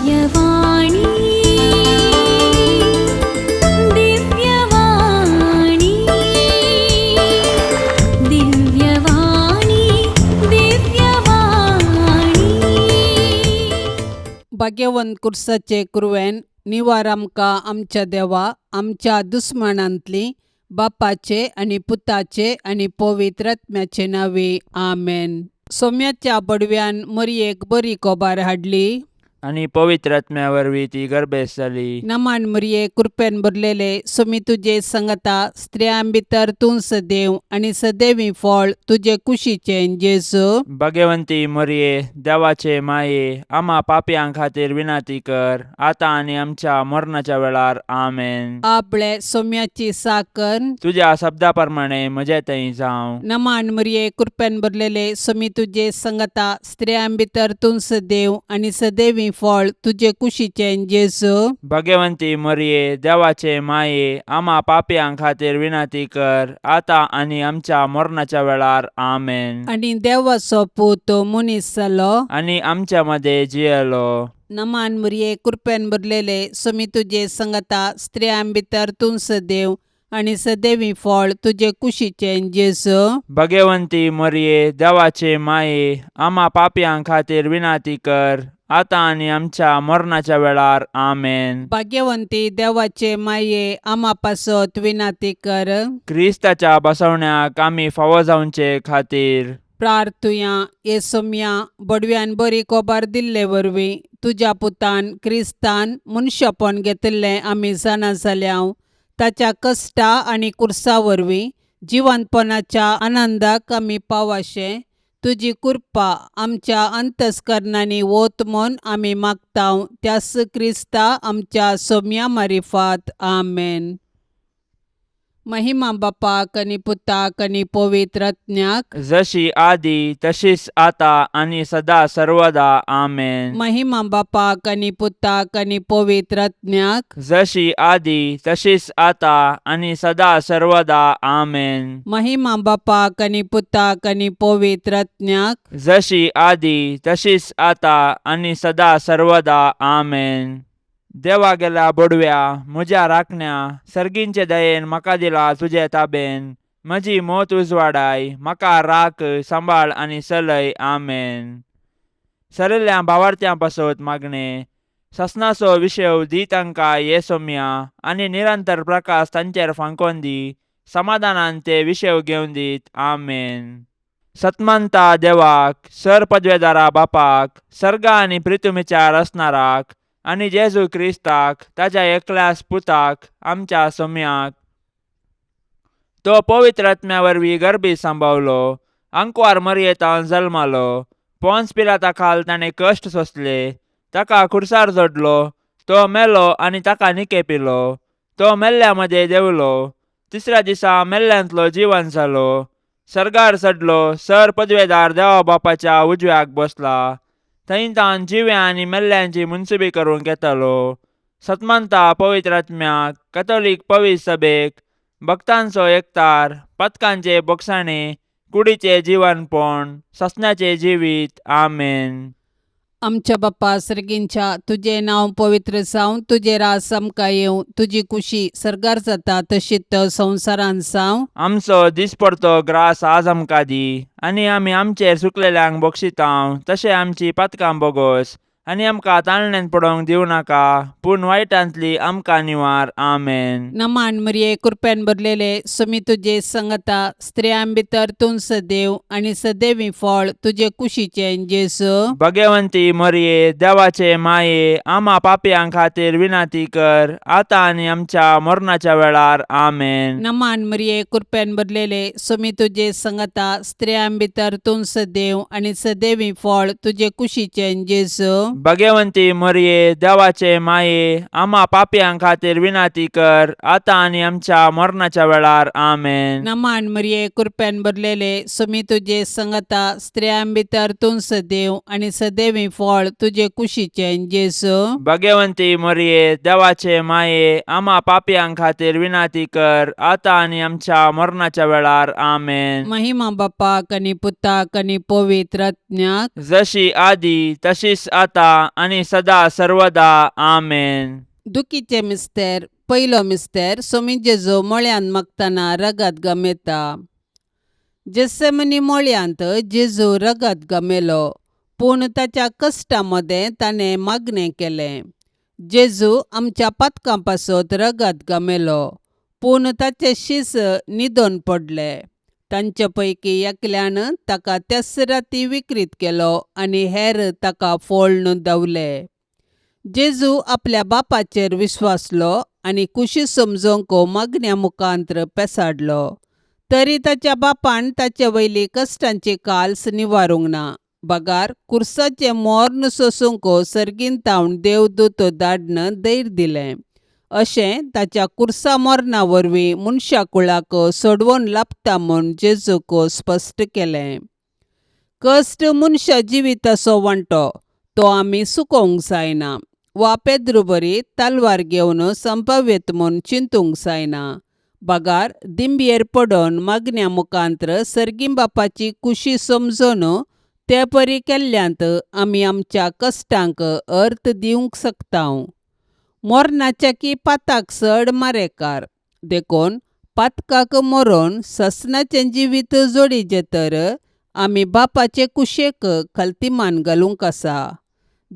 दिव्यवाणी, दिव्यवाणी, दिव्यवाणी, दिव्यवाणी. भाग्यवंत कुर्साचे कुरवेन निवार आमकां आमच्या देवा आमच्या दुस्मानांतली बापाचे आनी पुताचे आनी पवित्र आत्म्याचे नांवे आमेन. सोम्याच्या बडव्यान मरयेक बरी कोबार हाडली आनी पवित्र आत्म्या वरवीं ती गर्भेस्त जाली. नमान मरये, कृपेन भरलेले, सोमी तुजे संगता, स्त्रियां भितर तूं सदैव आनी सदैवी फळ तुजे कुशीचें जेजू. भगवंती मरये, देवाचे माये, आमा पापयां खातीर विनंती कर, आतां आनी आमच्या मरणाच्या वेळार. आमेन. आपले सोम्याची साकर. तुज्या शब्दा प्रमाणे म्हजे थंय जावं. नमान मरये, कृपेन भरलेले, सोमी तुजे संगता, स्त्रियां भितर तूं सदैव आनी सदैवी फळ तुजे कुशीचें जेजू. भगवंती मरये, देवाचे माये, आमा पापयां खातीर विनंती कर, आतां आनी आमच्या मरणाच्या वेळार. आमेन. आनी देवाचो पूत मनीस जालो आनी आमच्या मदें जियेलो. नमान मरये, कृपेन भरलेले, सोमी तुजे संगता, स्त्रियां भितर तूं सदैव आनी सदैवी फळ तुजे कुशीचें जेजू. भगवंती मरये, देवाचे माये, आमा पापयां खातीर विनंती कर, आतां आनी आमच्या मरणाच्या वेळार. आमेन. भाग्यवंती देवाचे माये, आमा पासत विनंती कर. क्रिस्ताच्या बसवण्याक आमी फावो जावचे खातीर प्रार्थुया. हे सोम्या, बडव्यान बरी कोबार दिल्ले वरवीं तुज्या पुतान क्रिस्तान मनशापण घेतिल्लें आमी जाणा जाल्या. ताच्या कश्टा आनी कुर्सा वरवीं जिवंतपणाच्या आनंदाक आमी पावाशें तुजी कृपा आमच्या अंतस्करणांनी वत म्हूण आमी मागता, त्यास क्रिस्ता आमच्या सोम्या मारिफात. आमेन. महिमा बापाक आनी पुताक आनी पवित्र आत्म्याक. जशी आदी तशीच आता आनी सदा सर्वदा. आमेन. महिमा बापाक आनी पुताक आनी पवित्र आत्म्याक. जशी आदी तशीच आता आनी सदा सर्वदा. आमेन. महिमा बापाक आनी पुताक आनी पवित्र आत्म्याक. जशी आदी तशीच आता आनी सदा सर्वदा. आमेन. देवा गेल्या बडव्या, म्हज्या राखण्या, सर्गींचे दयेन म्हाका दिला तुजे ताबेन. म्हजी मोत उजवाडाय, म्हाका राख, सांबाळ आनी चलय. आमेन. सरिल्ल्या भावार्थ्यां पासत मागणें. ससनाचो विशेव दी तांकां ये सोम्या आनी निरंतर प्रकाश तांचेर फांकोन दी. समाधानान ते विशेव घेवन दीत. आमेन. सतमंता देवाक, सर पदवेदारा बापाक, सर्गा आनी प्रितुमीच्या रचणाराक आनी जेजू क्रिस्ताक ताच्या एकल्याच पुताक, आमच्या सोम्याक, तो पवित्र आत्म्या वरवीं गर्भी सांबावलो, आंकवार मरयेतान जल्मालो, पोन्स पिलाता खाल ताणें कश्ट सोंसले, ताका खुर्सार जोडलो, तो मेलो आनी ताका निकेपिलो, तो मेल्ल्या मदें देंवलो, तिसऱ्या दिसा मेल्ल्यांतलो जिवन जालो, सर्गार चडलो, सर पदवेदार देवा बापाच्या उजव्याक बसला, थंय तावन जिव्या आनी मेल्ल्यांची मुनसुबी करूंक येतालो. सतमंता पवित्र आत्म्याक, कथोलीक पवित्र सभेक, भक्तांचो एकतार, पथकांचे बोगसाणे, कुडीचे जिवनपण, ससण्याचे जिवीत. आमेन. आमच्या बाप्पा सर्गींच्या, तुजें नांव पवित्र जावं, तुजें राज आमकां येवं, तुजी कुशी सर्गार जाता तशीच संवसारांत जावं. आमचो दिसपडतो ग्रास आज आमकां दी आनी आमी आमचेर चुकलेल्यांक बक्षितांव तशें आमची पातकां बोगोस आनी आमकां ताळण्यांत पडोवंक दिवं नाका, पूण वायटांतली आमकां निवार. आमेन. नमान मरिये, कृपेन भरलेले, सुमी तुजे संगता, स्त्रियां भितर तूं सदैव आनी सदैवी फळ तुजे कुशीचें जेजू. भगवंती मरिये, देवाचे माये, आमा पापयां खातीर विनंती कर, आतां आनी आमच्या मरणाच्या वेळार. आमेन. नमान मरिये, कृपेन भरलेले, सुमी तुजे संगता, स्त्रियां भितर तूं सदैव आनी सदैवी फळ तुजे कुशीचें जेजू. भगवंती मरिये, देवाचे माये, आमा पापयां खातीर विनंती कर, आतां आनी आमच्या मरणाच्या वेळार. आमेन. नमान मरिये, कृपेन भरलेले, सुमी तुजे संगता, स्त्रियां भितर तूं सदैव आनी सदैवी फळ तुजे कुशीचें जेजू. भगवंती मरिये, देवाचे माये, आमा पापयां खातीर विनंती कर, आतां आनी आमच्या मरणाच्या वेळार. आमेन. महिमा बापाक आनी पुताक आनी पवित्र आत्म्याक. जशी आदी तशीच आता आतां आनी सदा सर्वदा. आमेन. दुखीचे मिस्तेर. पयलो मिस्तेर. सोमी जेजू मळ्यांत मागतना रगत गमेता. जेसेमनी मळ्यांत जेजू रगत गमेलो, पूण ताच्या कश्टा मदें ताणें मागणें केलें. जेजू आमच्या पातकां पासत रगत गमेलो, पूण ताचे शीस न्हिदोन पडले. तांचे पैकी एकल्यान ताका त्याच राती विक्रीत केलो आनी हेर ताका फोळ्ण धांवले. जेजू आपल्या बापाचेर विश्वासलो आनी कुशी समजोवंक मागण्या मुखांत्र पेसाडलो. तरी ताच्या बापान ताचे वयली कश्टांची काल्स निवारूंक ना, बगार कुर्साचें मोर्न सोसूंक सर्गीन तावन देवदूत धाडन धैर्य दिलें. अशें ताच्या कुर्सा मरणा वरवीं मनशा कुळाक सोडवण लाबता म्हूण जेजूक स्पश्ट केलें. कश्ट मनशा जिविताचो वांटो, तो आमी चुकोवंक जायना वा पेद्रू बरी तलवार घेवन संपाव्यत म्हूण चिंतूंक जायना, बगार दिंबयेर पडोन मागण्या मुखांत्र सर्गीं बापाची कुशी समजून ते परी केल्ल्यांत आमी आमच्या कश्टांक अर्थ दिवंक शकता. मरणाच्या की पाताक चड मारेकार, देखून पातकाक मरोन ससनाचें जिवीत जोडीचें तर आमी बापाचे कुशेक खलतीमान घालूंक आसा.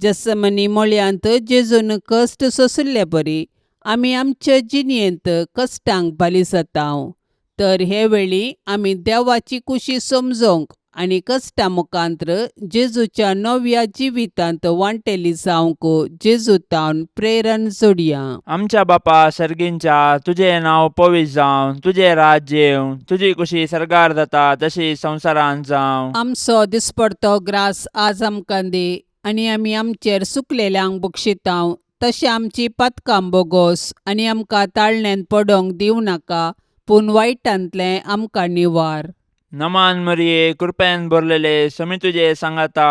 जसमनी मळयांत जेजून कश्ट सोंशिल्ले बरी आमी आमचे जिणेंत कश्टांक बाली जाता. तर हे वेळी आमी देवाची कुशी समजोवंक आनी कश्टा मुखांत्र जेजूच्या नव्या जिवितांत वांटेली जावंक जेजू तावन प्रेरण जोडया. आमच्या बापा सर्गींच्या, तुजें नांव पवित्र जावं, तुजें राज्य येवं, तुजी कुशी सर्गार जाता तशी संवसारांत जावं. आमचो दिसपडतो ग्रास आज आमकां दी आनी आमी आमचेर सुकलेल्यांक बक्षितांव तशें आमची पातकां बोगोस आनी आमकां ताळण्यांत पडोंक दिवं नाका, पूण वायटांतलें आमकां निवार. नमान मरिये, कृपेन भरलेले, समी तुजे सांगाता,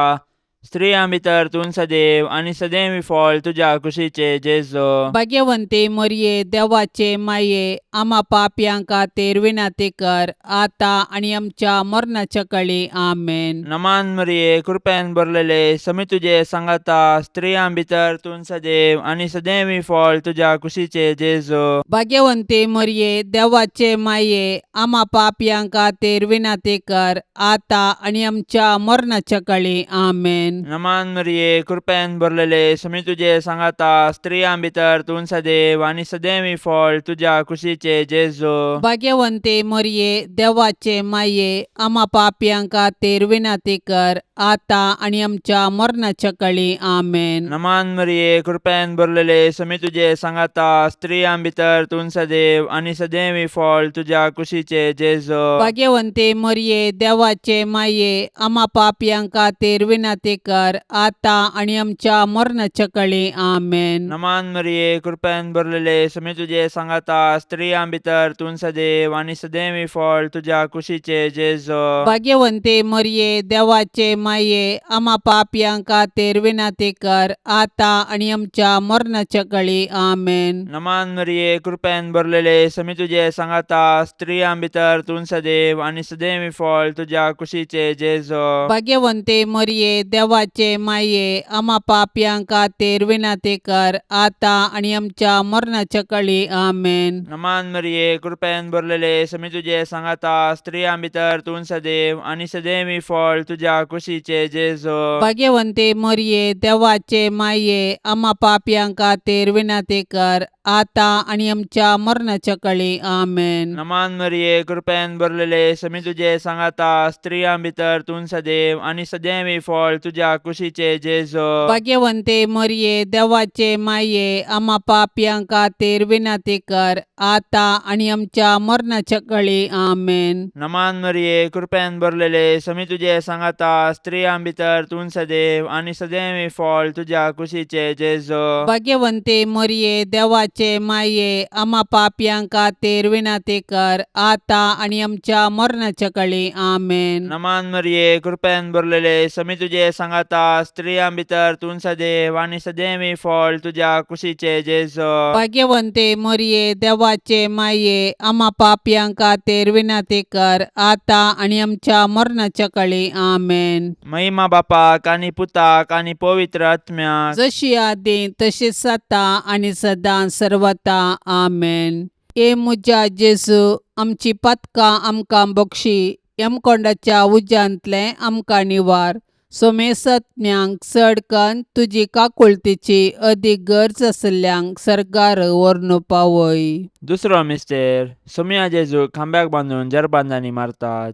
स्त्रियां भितर तूं सदैव आनी सदैव फळ तुज्या कुशीचे जेजो. भाग्यवंती मरिये, देवाचे माये, आमा पापयां खातीर विनंती कर, आतां आनी आमच्या मरणाच्या कळी. आमेन. नमान मरिये, कृपेन भरलेले, समी तुजे सांगाता, स्त्रियां भितर तूं सदैव आनी सदैव फळ तुज्या कुशीचे जेजो. भाग्यवंती मरिये, देवाचे माये, आमा पापयां खातीर विनंती कर, आतां आनी आमच्या मरणाच्या कळी. आमेन. नमान मरिये, कृपेन भरलेले, समी तुजे सांगाता, स्त्रियां भितर तूं सदैव आनी सदैव फळ तुज्या कुशीचे जेजो. भाग्यवंती मरिये, देवाचे माये, आमा पापयां खातीर विनंती कर, आतां आनी आमच्या मरणाच्या कळी. आमेन. नमान मरिये, कृपेन भरलेले, समी तुजे सांगाता, स्त्रियां भितर तूं सदैव आनी सदैव फळ तुज्या कुशीचे जेजो. भाग्यवंती मरिये, देवाचे माये, आमा पापयां खातीर विनंती कर, आतां आनी आमच्या मरणाच्या कळी. आमेन. नमान मरिये, कृपेन भरलेले, समी तुजे सांगाता, स्त्रियां भितर तूं सदैव आनी सदैव फळ तुज्या कुशीचे जेजो. भाग्यवंती मरिये, देवाचे माये, आमा पापयां खातीर विनंती कर, आतां आनी आमच्या मरणाच्या कळी. आमेन. नमान मरिये, कृपेन भरलेले, समी तुजे सांगाता, स्त्रियां भितर तूं सदैव आनी सदैव फळ तुज्या कुशीचे जेजो. भाग्यवंती मरिये, देवाचे माये, आमा पापयां खातीर विनंती कर, आतां आनी आमच्या मरणाच्या कळी. आमेन. नमान मरिये, कृपेन भरलेले, समी तुजे सांगाता, स्त्रियां भितर तूं सदैव आनी सदैव फळ तुज्या कुशीचे जेजो. भाग्यवंती मरिये, देवाचे माये, आमा पापयां खातीर विनंती कर, आतां आनी आमच्या मरणाच्या कळी. आमेन. नमान मरिये, कृपेन भरलेले, समी तुजे सांगाता, स्त्रियां भितर तूं सदैव आनी सदैव फळ तुज्या कुशीचे जेजो. भाग्यवंती मरिये, देवाचे माये, आमा पापयां खातीर विनंती कर, आतां आनी आमच्या मरणाच्या कळी. आमेन. नमान मरिये, कृपेन भरलेले, समी तुजे सांगाता, स्त्रियां भितर तूं सदैव आनी सदैव फळ तुज्या कुशीचे जेजो. भाग्यवंती मरिये, देवाचे देवाचे माये आमा पापयां खातीर विनंती कर आतां आनी आमच्या मरणाच्या कळी. आमेन. नमान मरिये, कृपेन भरलेले, समी तुजे सांगाता, स्त्रियां भितर तूं सदैव आनी सदैवी फळ तुज्या कुशीचे जेजो. भाग्यवंते मोरये, देवाचे माये, आमा पापयां खातीर विनंती कर आतां आनी आमच्या मरणाच्या कळी. आमेन. महिमा बापाक आनी पुताक आनी पवित्र आत्म्याक. जशी आदी तशीच आतां आनी सदां सर्वता. आमेन. ए म्हज्या जेजू, आमची पातकां आमकां बक्षी, यमकोंडाच्या उज्यांतलें आमकां निवार, सोमेसत्म्यांक चड कन्न तुजी काकुळतीची अदीक गरज आशिल्ल्यांक सर्गार व्हरून पावय. दुसरो मिस्तेर. सोमया जेजूक खांब्याक बांदून जरबांदांनी मारतात.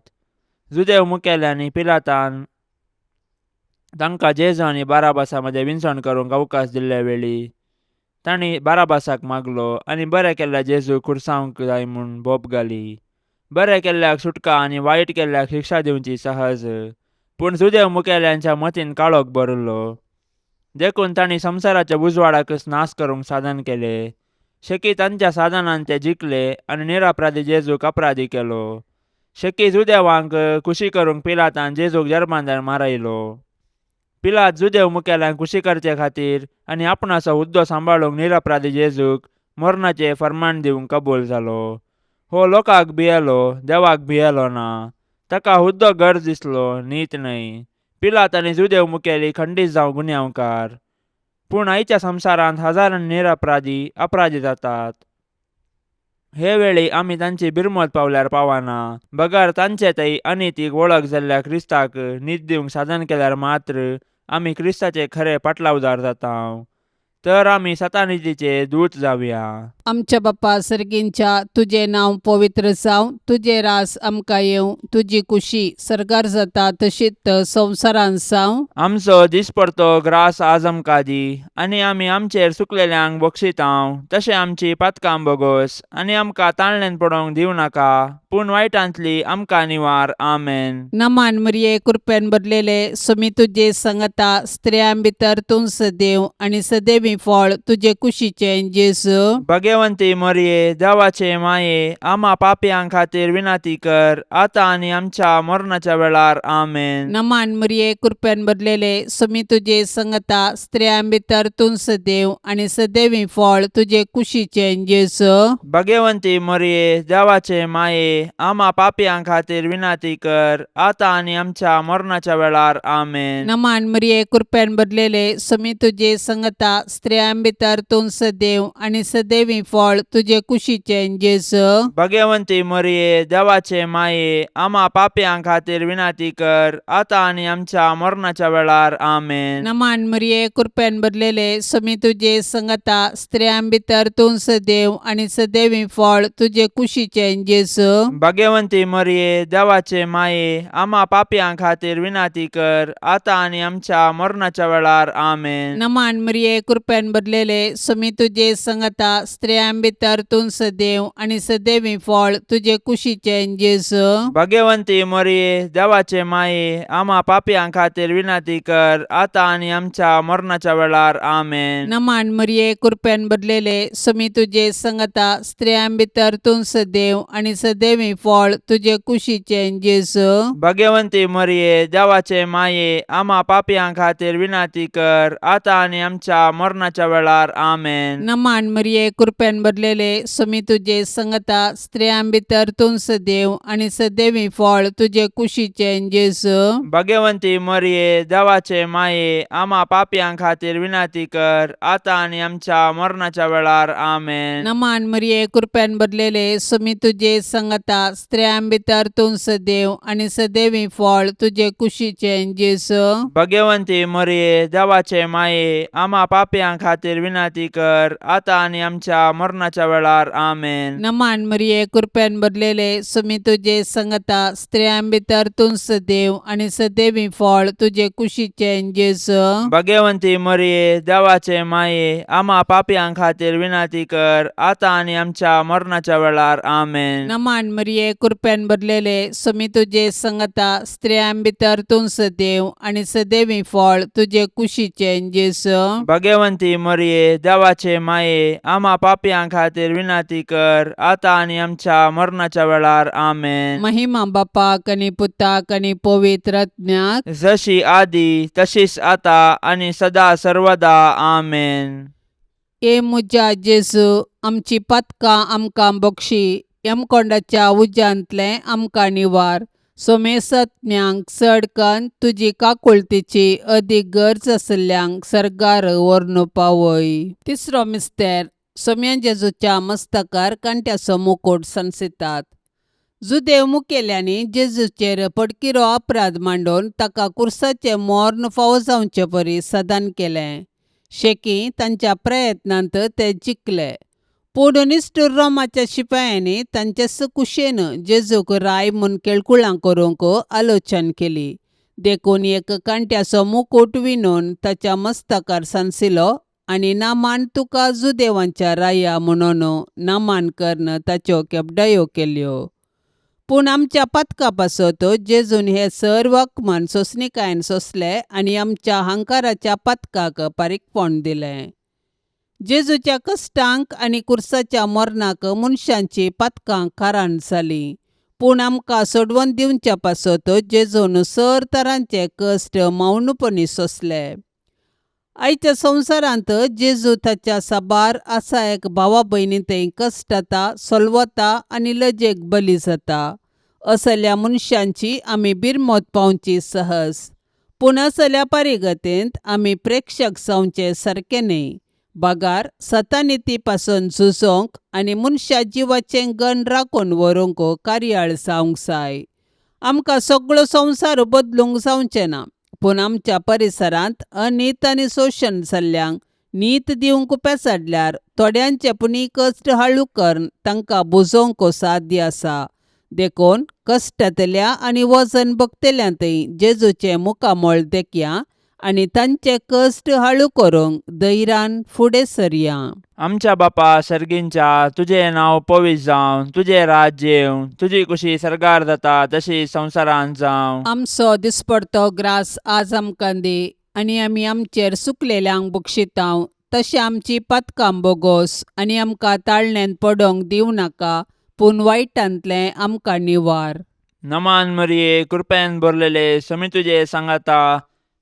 जुदेव मुखेल्यांनी पिलातान तांकां जेजू आनी बाराबासा मदें विनसण करूंक अवकाश दिल्ले वेळी तांणी बाराबासाक मागलो आनी बरें केल्ल्या जेजूक खुर्सावंक जाय म्हूण बोब घाली. बरें केल्ल्याक सुटका आनी वायट केल्ल्याक शिक्षा दिवची सहज, पूण जुदेव मुखेल्यांच्या मतीन काळोख भरिल्लो, देखून तांणी संवसाराच्या उजवाडाकच नाश करूंक साधन केलें. शेकी तांच्या साधनान ते जिखले आनी निरपराधी जेजूक अपराधी केलो. शेकी जुदेवांक खुशी करूंक पिलातान जेजूक जर्मांदार मारयलो. पिलात जुदेव मुखेल्यांक खुशी करचे खातीर आनी आपणाचो हुद्दो सांबाळूंक निरपराधी जेजूक मरणाचें फर्मान दिवंक कबूल जालो. हो लोकांक भियेलो, देवाक भियेलो ना. ताका हुद्दो गरज दिसलो, नीत न्हय. पिलात आनी जुदेव मुखेली खंडीत जावं गुन्यांवकार. पूण आयच्या संवसारांत हजारांनी निरपराधी अपराधी जातात. हे वेळी आमी तांची बिरमत पावल्यार पावना, बगर तांचे थंय अनितीक वळख जाल्ल्या क्रिस्ताक नीत दिवंक साधन केल्यार मात्र आमी क्रिस्ताचे खरे पाटलावदार जाता. तर आमी सतानितीचे दूत जावया. आमच्या बाप्पा सर्गींच्या, तुजें नांव पवित्र जावं, तुजें रास आमकां येवं, तुजी कुशी सर्गार जाता तशीच संवसारांत जावं. आमचो दिसपडतो ग्रास आज आमकां दी, आनी आमी आमचेर चुकलेल्यांक बक्षितांव तशें आमची पातकां बोगोस, आनी आमकां ताळण्यान पडोवंक दिवं नाका, पूण वायटांतली आमकां निवार. आमेन. नमान मरिये, कृपेन भरलेले, सुमी तुजे संगता, स्त्रियां भितर तूं सदैव आनी सदैवी फळ तुजे कुशीचें जेजू. भगवंती मरिये, देवाचे माये, आमा पापयां खातीर विनंती कर आतां आनी आमच्या मरणाच्या वेळार. आमेन. नमान मरिये, कृपेन भरलेले, सुमी तुजे संगता, स्त्रियां भितर तूं सदैव आनी सदैवी फळ तुजे कुशीचें जेजू. भगवंती मरिये, देवाचे माये, आमा पापयां खातीर विनंती कर आतां आनी आमच्या मरणाच्या वेळार. आमेन. नमान मरिये, कृपेन भरलेले, सुमी तुजे संगता, स्त्रियां भितर तूं सदैव आनी सदैवी फळ तुजे कुशीचें जेजू. भगवंती मरिये, देवाचे माये, आमा पापयां खातीर विनंती कर आतां आनी आमच्या मरणाच्या वेळार. आमेन. नमान मरिये, कृपेन भरलेले, सुमी तुजे संगता, स्त्रियां भितर तूं सदैव आनी सदैवी फळ तुजे कुशीचें जेजू. भगवंती मरिये, देवाचे माये, आमा पापयां खातीर विनंती कर आतां आनी आमच्या मरणाच्या वेळार. आमेन. नमान मरिये, कृपेन भरलेले, सुमी तुजे संगता, स्त्रियां भितर तूं सदैव आनी सदैवी फळ तुजे कुशीचें जेजू. भगवंती मरिये, देवाचे माये, आमा पापयां खातीर विनंती कर आतां आनी आमच्या मरणाच्या वेळार. आमेन. नमान मरिये, कृपेन भरलेले, सुमी तुजे संगता, स्त्रियां भितर तूं सदैव आनी सदैवी फळ तुजे कुशीचें जेजू. भगवंती मरिये, देवाचे माये, आमा पापयां खातीर विनंती कर आतां आनी आमच्या मरणाच्या वेळार. आमेन. नमान मरिये, कृपेन भरलेले, सुमी तुजे संगता, स्त्रियां भितर तूं सदैव आनी सदैवी फळ तुजे कुशीचें जेजू. भगवंती मरिये, देवाचे माये, आमा पापयां खातीर विनंती कर आतां आनी आमच्या मरणाच्या वेळार. आमेन. नमान मरिये, कृपेन भरलेले, सुमी तुजे संगता, स्त्रियां भितर तूं सदैव आनी सदैवी फळ तुजे कुशीचें जेजू. भगवंती मरिये, देवाचे माये, आमा पापयां खातीर विनंती कर आतां आनी आमच्या मरणाच्या वेळार. आमेन. नमान मरिये, कृपेन भरलेले, सुमी तुजे संगता, स्त्रियां भितर तूं सदैव आनी सदैवी फळ तुजे कुशीचें जेजू. भगवंती मरिये, देवाचे माये, आमा पापयां खातीर विनंती कर आतां आनी आमच्या मरणाच्या वेळार. आमेन. नमान मरिये, कृपेन भरलेले, सुमी तुजे संगता, स्त्रियां भितर तूं सदैव आनी सदैवी फळ तुजे कुशीचें जेजू. भगवंती भाग्यवंती मरिये देवाचे माये आमा पापयां खातीर विनंती कर आतां आनी आमच्या मरणाच्या वेळार. आमेन. महिमा बापाक आनी पुताक आनी पवित्र आत्म्याक. जशी आदी तशीच आता आनी सदा सर्वदा. आमेन. ए म्हज्या जेजू, आमची पातकां आमकां बक्षी, यमकोंडाच्या उज्यांतलें आमकां निवार, सोमेसत्म्यांक चड कन्न तुजी काकुळतीची अदीक गरज आशिल्ल्यांक सर्गार व्हरून पावय. तिसरो मिस्तेर. सोम्या जेजूच्या मस्तकार कांट्याचो मुकूट सांसितात. जुदेव मुखेल्यांनी जेजूचेर पडकिरो अपराध मांडून ताका कुर्साचें मर्ण फावो जावचे परी सदान केलें. शेकी तांच्या प्रयत्नांत ते जिखले, पूण निश्ठूर रोमाच्या शिपायांनी तांचे कुशेन जेजूक राय म्हूण केळकुळां करूंक आलोचन केली. देखून एक कांट्याचो मुकूट विणून ताच्या मस्तकार सांसिलो आनी नामान तुका जुदेवांच्या राया म्हणून नामान करून ताच्यो केपडायो केल्यो. पूण आमच्या पातका पासत जेजून हे सर्व अपमान सोंसणीकायेन सोंसले आनी आमच्या हंकाराच्या पातकाक पारीकपण दिलें. जेजूच्या कश्टांक आनी कुर्साच्या मरणाक मनशांची पातकां कारण जालीं, पूण आमकां सोडवून दिवच्या पासत जेजून सर तरांचे कश्ट मौनपणी सोंसले. आयच्या संवसारांत जेजू ताच्या साबार आसा एक भावा भयणी थंय कश्टता, सोलवता आनी लजेक बली जाता. असल्या मनशांची आमी बिरमत पावची सहज, पूण असल्या परिगतेंत आमी प्रेक्षक जावचे सारकें न्हय, बगार सतानिती पासून झुजोंक आनी मनशा जिवाचें गण राखून व्हरूंक कार्याळ जावंक जाय. आमकां सगळो संवसार बदलूंक जावचें ना, पूण आमच्या परिसरांत अनीत आनी शोशण जाल्ल्यांक नीत दिवंक पेसाडल्यार थोड्यांचे पुणी कश्ट हाळू करून तांकां बुजोवंक साध्य आसा. देखून कश्टांतल्या आनी वजन भोगतल्या थंय जेजूचें मुखामळ देखया आनी तांचे कश्ट हाळू करूंक धैर्यान फुडें सरया. आमच्या बापा सर्गींच्या, तुजें नांव पवित्र जावं, तुजें राज्य येवं, तुजी कुशी सर्गार जाता तशी संवसारांत जावं. आमचो दिसपडतो ग्रास आज आमकां दी आनी आमी आमचेर सुकलेल्यांक बक्षितांव तशें आमची पातकां बोगोस आनी आमकां ताळण्यांत पडोंक दिवं नाका, पूण वायटांतलें आमकां निवार. नमान मरिये, कृपेन भरलेले, समी तुजे सांगाता,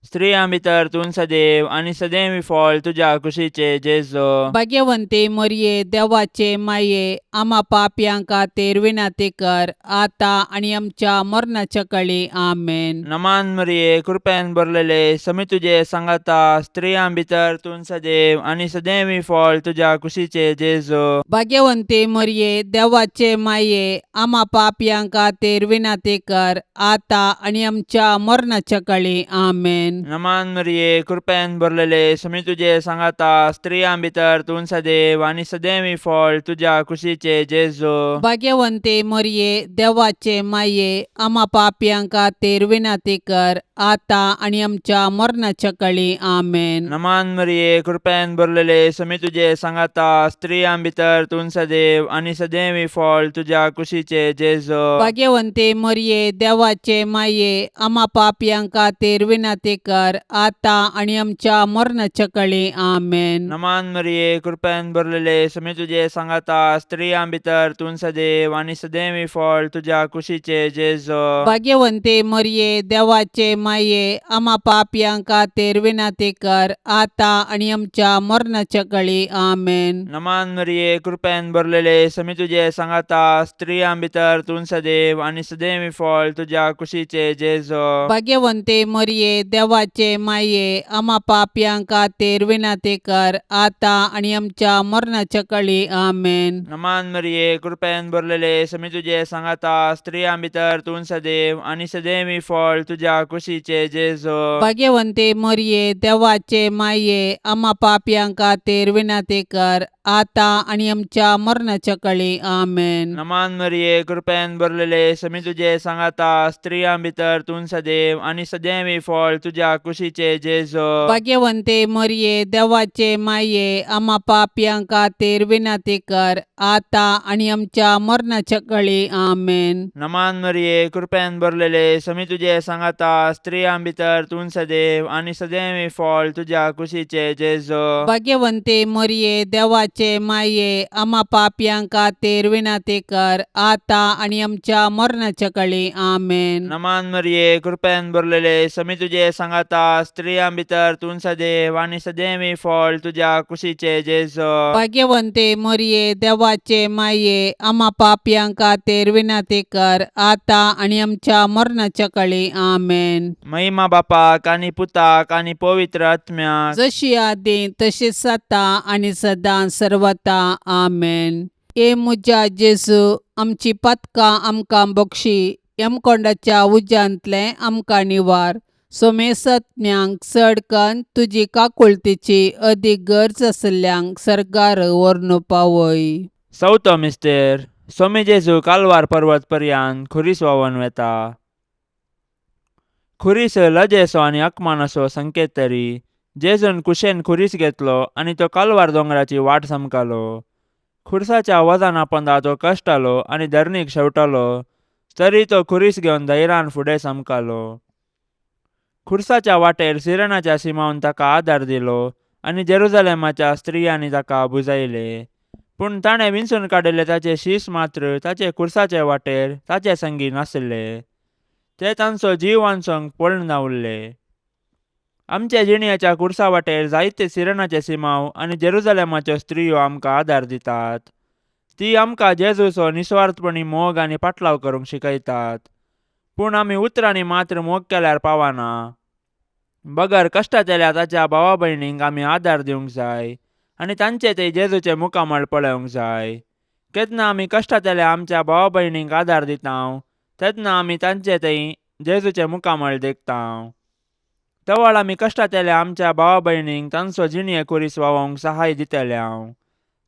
स्त्रियां भितर तूं सदैव आनी सदैव फळ तुज्या कुशीचे जेजो. भाग्यवंती मरिये, देवाचे माये, आमा पापयां खातीर विनंती कर आतां आनी आमच्या मरणाच्या कळी. आमेन. नमान मरिये, कृपेन भरलेले, समी तुजे सांगाता, स्त्रियां भितर तूं सदैव आनी सदैव फळ तुज्या कुशीचे जेजो. भाग्यवंती मरिये, देवाचे माये, आमा पापयां खातीर विनंती कर आतां आनी आमच्या मरणाच्या कळी. आमेन. नमान मरिये, कृपेन भरलेले, समी तुजे सांगाता, स्त्रियां भितर तूं सदैव आनी सदैव फळ तुज्या कुशीचे जेजो. भाग्यवंती मरिये, देवाचे माये, आमा पापयां खातीर विनंती कर आतां आनी आमच्या मरणाच्या कळी. आमेन. नमान मरिये, कृपेन भरलेले, समी तुजे सांगाता, स्त्रियां भितर तूं सदैव आनी सदैव फळ तुज्या कुशीचे जेजो. भाग्यवंती मरिये, देवाचे माये, आमा पापयां खातीर विनंती कर आतां आनी आमच्या मरणाच्या कळी. आमेन. नमान मरिये, कृपेन भरलेले, समी तुजे सांगाता, स्त्रियां भितर तूं सदैव आनी सदैव फळ तुज्या कुशीचे जेजो. भाग्यवंती मरिये, देवाचे माये, आमा पापयां खातीर विनंती कर आतां आनी आमच्या मरणाच्या कळी. आमेन. नमान मरिये, कृपेन भरलेले, समी तुजे सांगाता, स्त्रियां भितर तूं सदैव आनी सदैव फळ तुज्या कुशीचे जेजो. भाग्यवंती मरिये, देवाचे माये, आमा पापयां खातीर विनंती कर आतां आनी आमच्या मरणाच्या कळी. आमेन. नमान मरिये, कृपेन भरलेले, समी तुजे सांगाता, स्त्रियां भितर तूं सदैव आनी सदैव फळ तुज्या कुशीचे जेजो. भाग्यवंती मरिये, देवाचे माये, आमा पापयां खातीर विनंती कर आतां आनी आमच्या मरणाच्या कळी. आमेन. नमान मरिये, कृपेन भरलेले, समी तुजे सांगाता, स्त्रियां भितर तूं सदैव आनी सदैव फळ तुज्या तुज्या कुशीचे जेजो. भाग्यवंते मरये, देवाचे माये, आमा पापयां खातीर विनंती कर, आतां आनी आमच्या मरणाच्या कळी. आमेन. नमान मरिये, कृपेन भरलेले, समी तुजे सांगाता, स्त्रियां भितर तूं सदैव आनी सदैव फळ तुज्या कुशीचे जेजो. भाग्यवंते मरये, देवाचे माये, आमा पापयां खातीर विनंती कर, आतां आनी आमच्या मरणाच्या कळी. आमेन. नमान मरिये, कृपेन भरलेले, समी तुजे सांगाता, स्त्रियां भितर तूं सदैव आनी सदैव फळ तुज्या कुशीचे जेजो. भाग्यवंते मरये, देवाचे माये, आमा पापयां खातीर विनंती कर, आतां आनी आमच्या मरणाच्या कळी. आमेन. महिमा बापाक आनी पुताक आनी पवित्र आत्म्याक. जशी आदी तशीच आतां आनी सदां सर्वता. आमेन. ए म्हज्या जेजू, आमची पातकां आमकां बक्षी, यमकोंडाच्या उज्यांतलें आमकां निवार, सोमेसत्म्यांक चड कन्न तुजी काकुळतीची अदीक गरज आशिल्ल्यांक सर्गार व्हरून पावय. चवथो मिस्तेर. सोमी जेजू कालवार पर्वत पर्यान खुरीस व्हांवन वेता. खुरीस लजेचो आनी अकमानाचो संकेत तरी जेजून कुशेन खुरीस घेतलो आनी तो कालवार दोंगराची वाट समकालो. खुरसाच्या वजना पोंदा तो कश्टालो आनी धरणीक शेवटालो, तरी तो खुरीस घेवन धैर्यान फुडें समकालो. खुरसाच्या वाटेर सिरणाच्या सिमावन ताका आदार दिलो आनी जेरुजलेमाच्या स्त्रियांनी ताका बुजायले. पूण ताणें विंचून काडिल्ले ताचे शीस मात्र ताचे खुरसाचे वाटेर ताचे संगी नाशिल्ले. ते तांचो जीव वांचोवंक पळून उरले. आमच्या जिणयाच्या खुरसा वाटेर जायते सिरणाचे सिमाव आनी जेरुजलेमाच्यो स्त्रियो आमकां आदार दितात. ती आमकां जेजूचो निस्वार्थपणी मोग आनी पाटलाव करूंक शिकयतात. पूण आमी उतरांनी मात्र मोग केल्यार पावना, बगर कश्टांतल्या ताच्या भावा भयणींक आमी आदार दिवंक जाय आनी तांचे ते जेजूचे मुखामळ पळोवंक जाय. केन्ना आमी कश्टांतल्या आमच्या भावा भयणींक आदार दिता तेन्ना आमी तांचे थंय जेजूचे मुखामळ देखता. तवळ आमी कश्टांतल्या आमच्या भावा भयणींक तांचो जिणये खुरीस व्हांवोवंक सहाय दितले.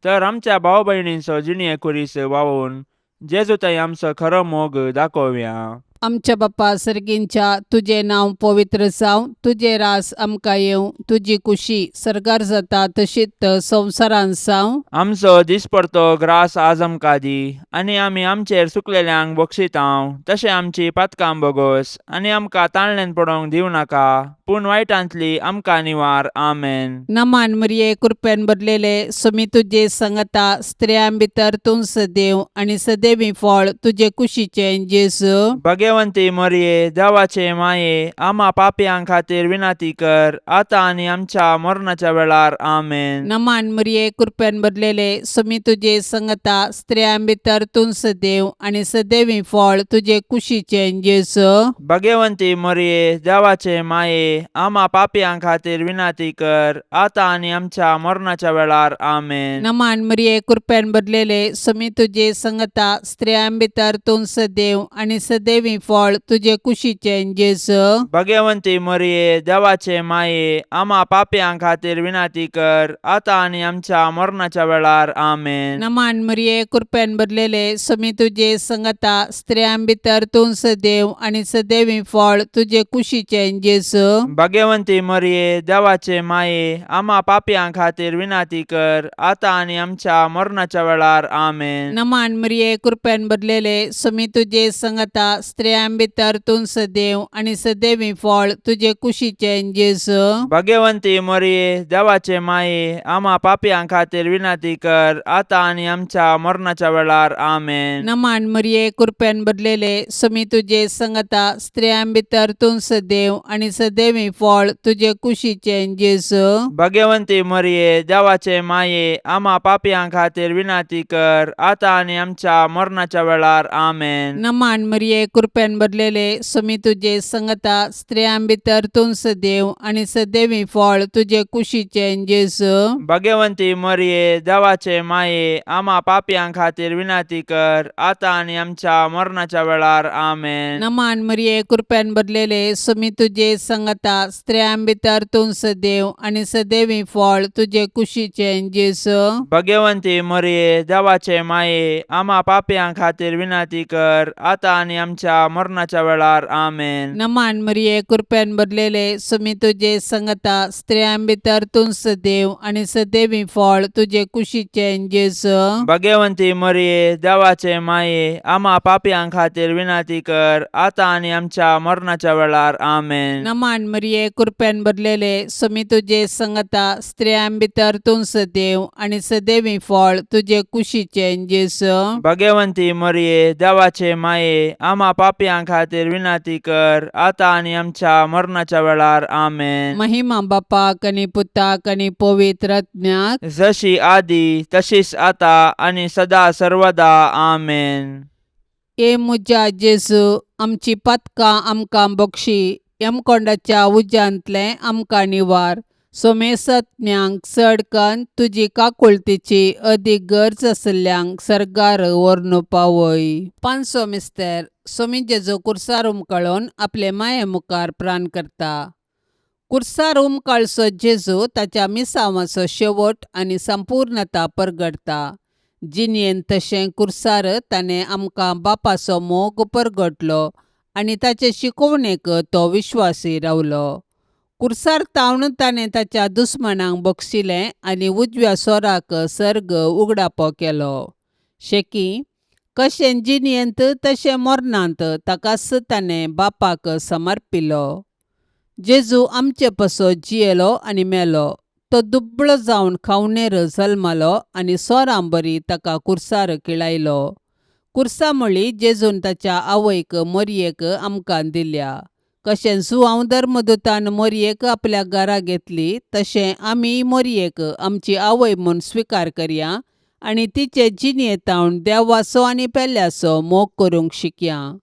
तर आमच्या भाव भयणींचो जिणये खुरीस व्हांवोवन जेजू थंय आमचो खरो मोग दाखोवया. आमच्या बाप्पा सर्गींच्या, तुजें नांव पवित्र जावं, तुजें रास आमकां येवं, तुजी कुशी सर्गार जाता तशीच संवसारांत जावं. आमचो दिसपडतो ग्रास आज आमकां दी आनी आमी आमचेर सुकलेल्यांक बक्षितांव तशें आमची पातकां बोगोस आनी आमकां ताळण्यान पडोवंक दिवं नाका, पूण वायटांतली आमकां निवार. आमेन. नमान मरिये, कृपेन भरलेले, सुमी तुजे संगता, स्त्रियां भितर तूं सदैव आनी सदैवी फळ तुजे कुशीचें जेजू. भगवंती मरिये, देवाचे माये, आमा पापयां खातीर विनंती कर, आतां आनी आमच्या मरणाच्या वेळार. आमेन. नमान मरिये, कृपेन भरलेले, सुमी तुजे संगता, स्त्रियां भितर तूं सदैव आनी सदैवी फळ तुजे कुशीचें जेजू. भगवंती मरिये, देवाचे माये, आमा पापयां खातीर विनंती कर, आतां आनी आमच्या मरणाच्या वेळार. आमेन. नमान मरिये, कृपेन भरलेले, सुमी तुजे संगता, स्त्रियां भितर तूं सदैव आनी सदैवी फळ तुजे कुशीचें जेजू. भगवंती मरिये, देवाचे माये, आमा पापयां खातीर विनंती कर, आतां आनी आमच्या मरणाच्या वेळार. आमेन. नमान मरिये, कृपेन भरलेले, सुमी तुजे संगता, स्त्रियां भितर तूं सदैव आनी सदैवी फळ तुजे कुशीचें जेजू. भगवंती मरिये, देवाचे माये, आमा पापयां खातीर विनंती कर, आतां आनी आमच्या मरणाच्या वेळार. आमेन. नमान मरिये, कृपेन भरलेले, सुमी तुजे संगता, स्त्रियां भितर तूं सदैव आनी सदैवी फळ तुजे कुशीचें जेजू. भगवंती मरिये, देवाचे माये, आमा पापयां खातीर विनंती कर, आतां आनी आमच्या मरणाच्या वेळार. आमेन. नमान मरिये, कृपेन भरलेले, सुमी तुजे संगता, स्त्रियां भितर तूं सदैव आनी सदैवी फळ तुजे कुशीचें जेजू. भगवंती मरिये, देवाचे माये, आमा पापयां खातीर विनंती कर, आतां आनी आमच्या मरणाच्या वेळार. आमेन. नमान मरिये, कृपेन भरलेले, सुमी तुजे संगता, स्त्रियां भितर तूं सदैव आनी सदैवी फळ तुजे कुशीचें जेजू. भगवंती मरिये, देवाचे माये, आमा पापयां खातीर विनंती कर, आतां आनी आमच्या मरणाच्या वेळार. आमेन. नमान मरिये, कृपेन भरलेले, सुमी तुजे संगता, स्त्रियां भितर तूं सदैव आनी सदैवी फळ तुजे कुशीचें जेजू. भगवंती मरिये, देवाचे माये, आमा पापयां खातीर विनंती कर, आतां आनी आमच्या आमच्या मरणाच्या वेळार. आमेन. नमान मरिये, कृपेन भरलेले, सुमी तुजे संगता, स्त्रियां भितर तूं सदैव आनी सदैवी फळ तुजे कुशीचें जेजू. भगवंती मरिये, देवाचे माये, आमा पापयां खातीर विनंती कर, आतां आनी आमच्या मरणाच्या वेळार. आमेन. नमान मरिये, कृपेन भरलेले, सुमी तुजे संगता, स्त्रियां भितर तूं सदैव आनी सदैवी फळ तुजे कुशीचें जेजू. भगवंती मरिये, देवाचे माये, आमा पापयां खातीर विनंती कर, आतां आनी आमच्या मरणाच्या वेळार. आमेन. महिमा बापाक आनी पुताक आनी पवित्र आत्म्याक. जशी आदी तशीच आता आनी सदा सर्वदा. आमेन. ए म्हज्या जेजू, आमची पातकां आमकां बक्षी, यमकोंडाच्या उज्यांतलें आमकां निवार, सोमेसत्म्यांक चड कन्न तुजी काकुळतीची अदीक गरज आशिल्ल्यांक सर्गार व्हरून पावय. पांचसो मिस्तर. सोमी जेजू कुर्सार उमकळून आपले माये मुखार प्राण करता. कुर्सार उमकाळचो जेजू ताच्या मिसांवाचो शेवट आनी संपूर्णता परगटता. जिणेंत तशें कुर्सार ताणें आमकां बापाचो मोग परगटलो आनी ताचे शिकोवणेक तो विश्वासी रावलो. कुर्सार तावन ताणें ताच्या दुस्मानांक बक्षिलें आनी उजव्या सोराक सर्ग उगडापो केलो. शेकी कशें जिणेंत तशें मरणांत ताकाच ताणें बापाक समर्पिलो. जेजू आमचे पासत जियेलो आनी मेलो. तो दुबळो जावन खावणेर जल्मलो आनी सोरां बरी ताका कुर्सार किळायलो. कुर्सा म्हळी जेजून ताच्या आवयक मोरयेक आमकां दिल्या. कशें जुआंव धर्मदूतान मोरयेक आपल्या घरा घेतली तशें आमी मोरयेक आमची आवय म्हूण स्विकार करया आनी तिचे जिणेंत देवाचो आनी पेल्याचो मोग करूंक शिकया.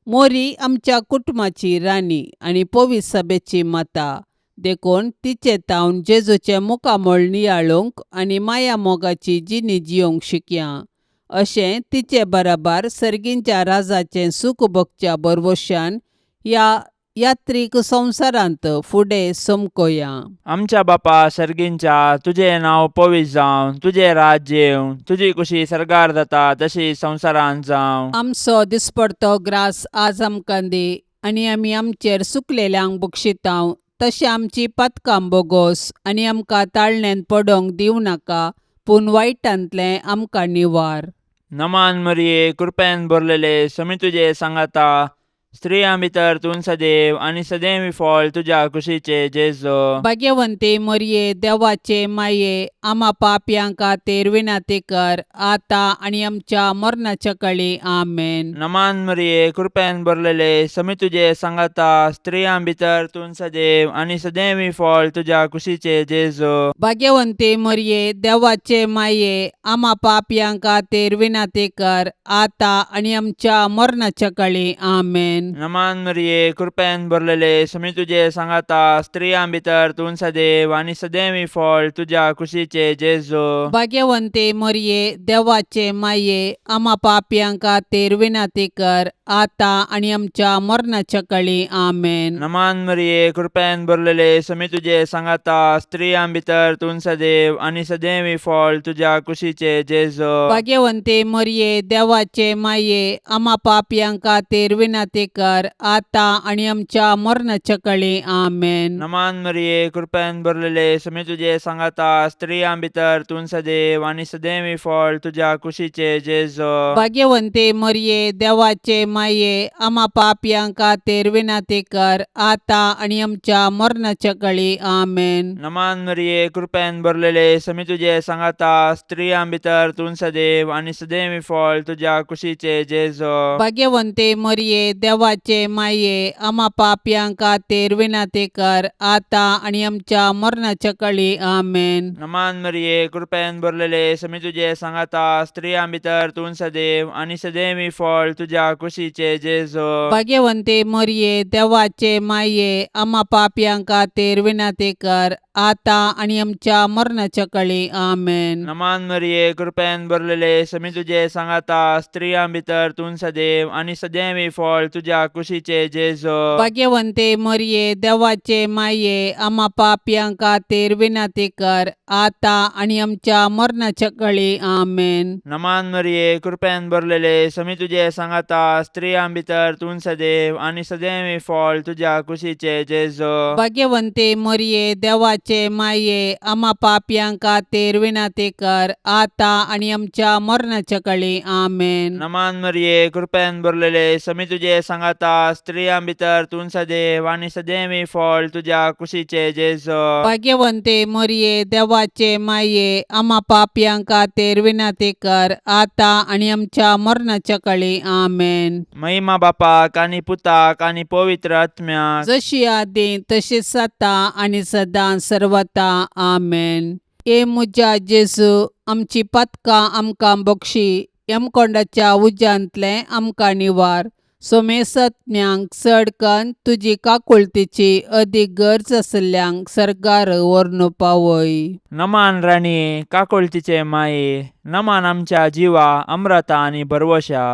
मोरी आमच्या कुटुंबाची राणी आनी पवित्र सभेची माता, देखून तिचे तावन जेजूचें मुखामळ नियाळूंक आनी माया मोगाची जिणी जियोंक शिकया. अशें तिचे बराबर सर्गींच्या राजाचें सूख भोगच्या भरवशान ह्या यात्रीक संवसारांत फुडें समकोया. आमच्या बापा सर्गींच्या, तुजें नांव पवित्र जावं, तुजें राज्य येवं, तुजी कुशी सर्गार जाता तशी संवसारांत जावं. आमचो दिसपडतो ग्रास आज आमकां दी आनी आमी आमचेर सुकलेल्यांक बक्षितांव तशें आमची पातकां बोगोस आनी आमकां ताळण्यांत पडोंक दिवं नाका, पूण वायटांतलें आमकां निवार. नमान मरिये, कृपेन भरलेले, समी तुजे सांगाता, स्त्रियां भितर तूं सदैव आनी सदैव फळ तुज्या कुशीचे जेजू. भाग्यवंती मरिये, देवाचे माये, आमा पापयां खातीर विनंती कर, आतां आनी आमच्या मरणाच्या कळी. आमेन. नमान मरिये, कृपेन भरलेले, समी तुजे सांगाता, स्त्रियां भितर तूं सदैव आनी सदैव फळ तुज्या कुशीचे जेजू. भाग्यवंती मरिये, देवाचे माये, आमा पापयां खातीर विनंती कर, आतां आनी आमच्या मरणाच्या कळी. आमेन. नमान मरिये, कृपेन भरलेले, समी तुजे सांगाता, स्त्रियां भितर तूं सदैव आनी सदैव फळ तुज्या कुशीचे जेजू. भाग्यवंती मरिये, देवाचे माये, आमा पापयां खातीर विनंती कर, आतां आनी आमच्या मरणाच्या कळी. आमेन. नमान मरिये, कृपेन भरलेले, समी तुजे सांगाता, स्त्रियां भितर तूं सदैव आनी सदैव फळ तुज्या कुशीचे जेजू. भाग्यवंती मरिये, देवाचे माये, आमा पापयां खातीर विनंती कर, आतां आनी आमच्या मरणाच्या कळी. आमेन. नमान मरिये, कृपेन भरलेले, समी तुजे सांगाता, स्त्रियां भितर तूं सदैव आनी सदैव फळ तुज्या कुशीचे जेजू. भाग्यवंती मरिये, देवाचे माये, आमा पापयां खातीर विनंती कर, आतां आनी आमच्या मरणाच्या कळी. आमेन. नमान मरिये, कृपेन भरलेले, समी तुजे सांगाता, स्त्रियां भितर तूं सदैव आनी सदैव फळ तुज्या कुशीचे जेजू. भाग्यवंती मरिये, देवाचे माये, आमा पापयां खातीर विनंती कर, आतां आनी आमच्या मरणाच्या कळी. आमेन. नमान मरिये, कृपेन भरलेले, समी तुजे सांगाता, स्त्रियां भितर तूं सदैव आनी सदैव फळ तुज्या कुशीचे जेजू. भाग्यवंती मरिये, देवाचे माये, आमा पापयां खातीर विनंती कर, आतां आनी आमच्या मरणाच्या कळी. आमेन. नमान मरिये, कृपेन भरलेले, समी तुजे सांगाता, स्त्रियां भितर तूं सदैव आनी सदैव फळ तुज्या तुज्या कुशीचे जेजो. भाग्यवंते मरये, देवाचे माये, आमा पापयां खातीर विनंती कर, आतां आनी आमच्या मरणाच्या कळी. आमेन. नमान मरिये, कृपेन भरलेले, समी तुजे सांगाता, स्त्रियां भितर तूं सदैव आनी सदैव फळ तुज्या कुशीचे जेजो. भाग्यवंते मरये, देवाचे माये, आमा पापयां खातीर विनंती कर, आतां आनी आमच्या मरणाच्या कळी. आमेन. नमान मरिये, कृपेन भरलेले, समी तुजे सांगाता, स्त्रियां भितर तूं सदैव आनी सदैव फळ तुज्या कुशीचे जेजो. भाग्यवंते मरये, देवाचे माये, आमा पापयां खातीर विनंती कर, आतां आनी आमच्या मरणाच्या कळी. आमेन. महिमा बापाक आनी पुताक आनी पवित्र आत्म्याक. जशी आदी तशीच आतां आनी सदां सर्वता. आमेन. ए म्हज्या जेजू, आमची पातकां आमकां बक्षी, यमकोंडाच्या उज्यांतलें आमकां निवार, सोमेसत्म्यांक चड कन्न तुजी काकुळतीची अदीक गरज आशिल्ल्यांक सर्गार व्हरून पावय. नमान राणये, काकुळतीचे माये, नमान आमच्या जिवा अम्रता आनी भरवशा,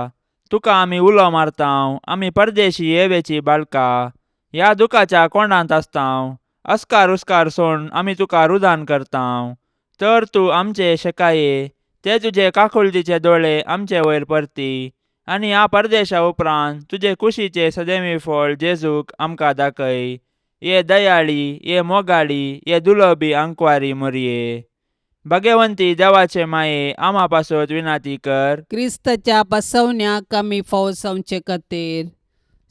तुका आमी उलो मारतांव, आमी परदेशी येवेची बाळका ह्या दुखाच्या कोंडांत आसतांव, अस्कार उस्कार सोड आमी तुका रुदान करतांव, तर तूं आमचे शेकाये ते तुजे काकुळतीचे दोळे आमचे वयर परती आनी ह्या परदेशा उपरांत तुजे कुशीचे सदैवी फळ जेजूक आमकां दाखय. ये दयाळी, ये मोगाळी, ये दुलबी आंकवारी मोरये, भगवंती देवाचे माये, आमा पासत विनाती कर. क्रिस्ताच्या बसवण्याक आमी फावो जावचे खातीर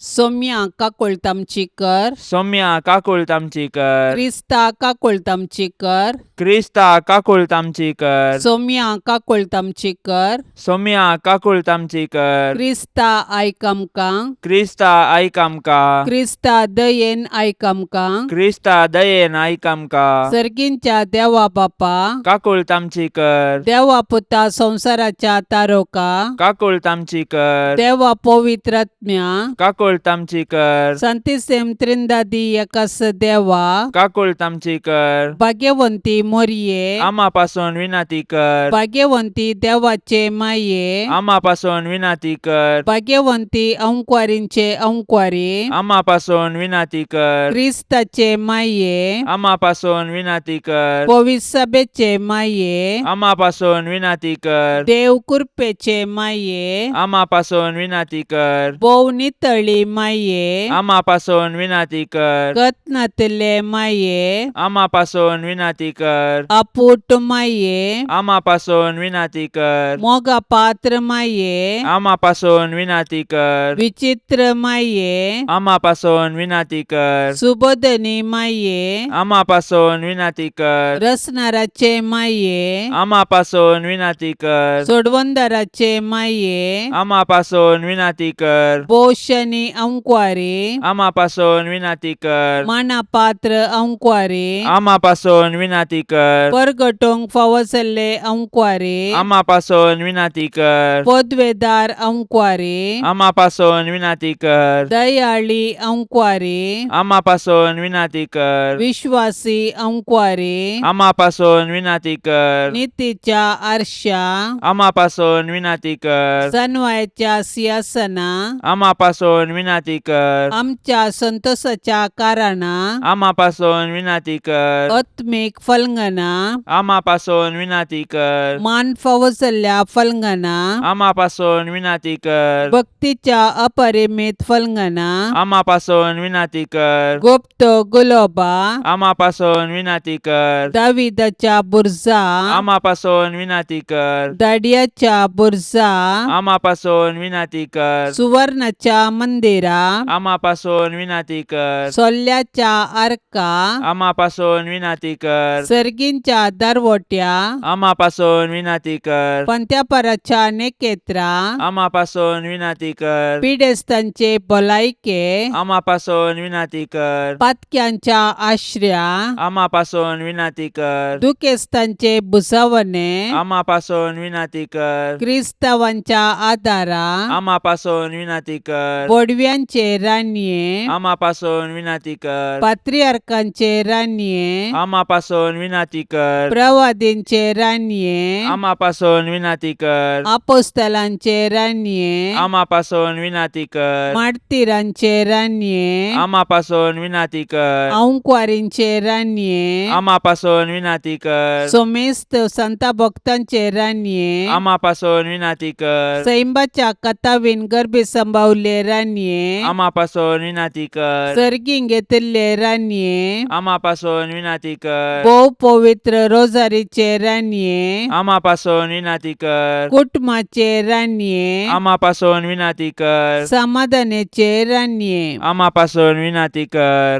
सोम्या काकुळट आमची कर. सौम्या काकुळट आमची कर. क्रिस्ता काकुळट आमची कर. क्रिस्ता काकुळट आमची कर. सोम्या काकुळट आमची कर. सौम्या काकुळट आमची कर. क्रिस्ता आयक आमकां. क्रिस्ता आयक आमकां. क्रिस्ता दयेन आयक आमकां. क्रिस्ता दयेन आयक आमकां. सर्गींच्या देवा बापा, काकुळट आमची कर. देवा पुता संवसाराच्या तारोका, काकुळट आमची कर. देवा पवित्रात्म्या, काकुळट आमची कर. संतिसेम त्रिंदादी एकास देवा, काकुळट आमची कर. भाग्यवंती मोरये, आमा पासून विनंती कर. भाग्यवंती देवाचे माये, आमा पासून विनंती कर. भाग्यवंती अंकवारींचे अंकवारी, आमा पासून विनंती कर. क्रिस्ताचे माये, आमा पासून विनंती कर. पविसभेचे माये, आमा पासून विनंती कर. देव कृपेचे माये, आमा पासून विनंती कर. भोव नितळी माये, आमा पासून विनंती कर. कत्नातले माये, आमा पासून विनंती कर. अपूट माये, आमा पासून विनंती कर. मोगा पात्र माये, आमा पासून विनंती कर. विचित्र माये, आमा पासून विनंती कर. सुबोधनी माये, आमा पासून विनंती कर. रसनाराचे माये, आमा पासून विनंती कर. सोडवंदाराचे माये, आमा पासून विनंती कर. पोशनी अंकवारी, आमा पासून विनंती कर. मानापात्र अंकवारी, आमा पासून विनंती कर. परगटोंक फावो जाल्ले अंकवारी, आमा पासून विनंती कर. पदवेदार अंकवारी, आमा पासून विनंती कर. दयाळी अंकवारी, आमा पासून विनंती कर. विश्वासी अंकवारी, आमा पासून विनंती कर. नितीच्या आरशा, आमा पासून विनंती कर. सनवायच्या सिंहासना, आमा पासून विनंती कर. आमच्या संतोषाच्या कारणा, आमा पासून विनंती कर. आत्मीक फलंगना, आमा पासून विनंती कर. मान फावो जाल्ल्या फलंगना, आमा पासून विनंती कर. भक्तीच्या अपरिमित फलंगना, आमा पासून विनंती कर. गुप्त गुलोबा, आमा पासून विनंती कर. दाविदाच्या बुरजा, आमा पासून विनंती कर. दाडियाच्या बुरजा, आमा पासून विनंती कर. सुवर्णाच्या मंदिरा, आमा पासून विनंती कर. सोल्ल्याच्या आर्का, आमा पासून विनंती कर. सर्गींच्या दरवट्या, आमा पासून विनंती कर. पंत्यापराच्या नेकेत्रा, आमा पासून विनंती कर. पिडेस्तांचे भलायके, आमा पासून विनंती कर. पातक्यांच्या आश्र्या, आमा पासून विनंती कर. दुखेस्तांचे भुजवणे, आमा पासून विनंती कर. क्रिस्तावांच्या आदारा, आमा पासून विनंती कर. बोडव्या बडव्यांचे रानये, आमा पासून विनाती कर. पात्रियार्कांचे रानये, आमा पासून विनाती कर. प्रवादींचे रानये, आमा पासून विनाती कर. आपोस्तलांचे रानये, आमा पासून विनाती कर. मार्तीरांचे रानये, आमा पासून विनाती कर. आंकवारींचे रानये, आमा पासून विनाती कर. सोमेस्त संता भक्तांचे रानये, आमा पासून विनाती कर. सैंबाच्या कथावीन गर्भी संभावले रानये, आमा पासून विनाती कर. सर्गीं घेतिल्ले रानये, आमा पासून विनाती कर. भोव पवित्र रोजारीचे रानये, आमा पासून विनाती कर. कुटुंबाचे रानये, आमा पासून विनाती कर. समाधानाचे रानये. आमा पासून विनाती कर.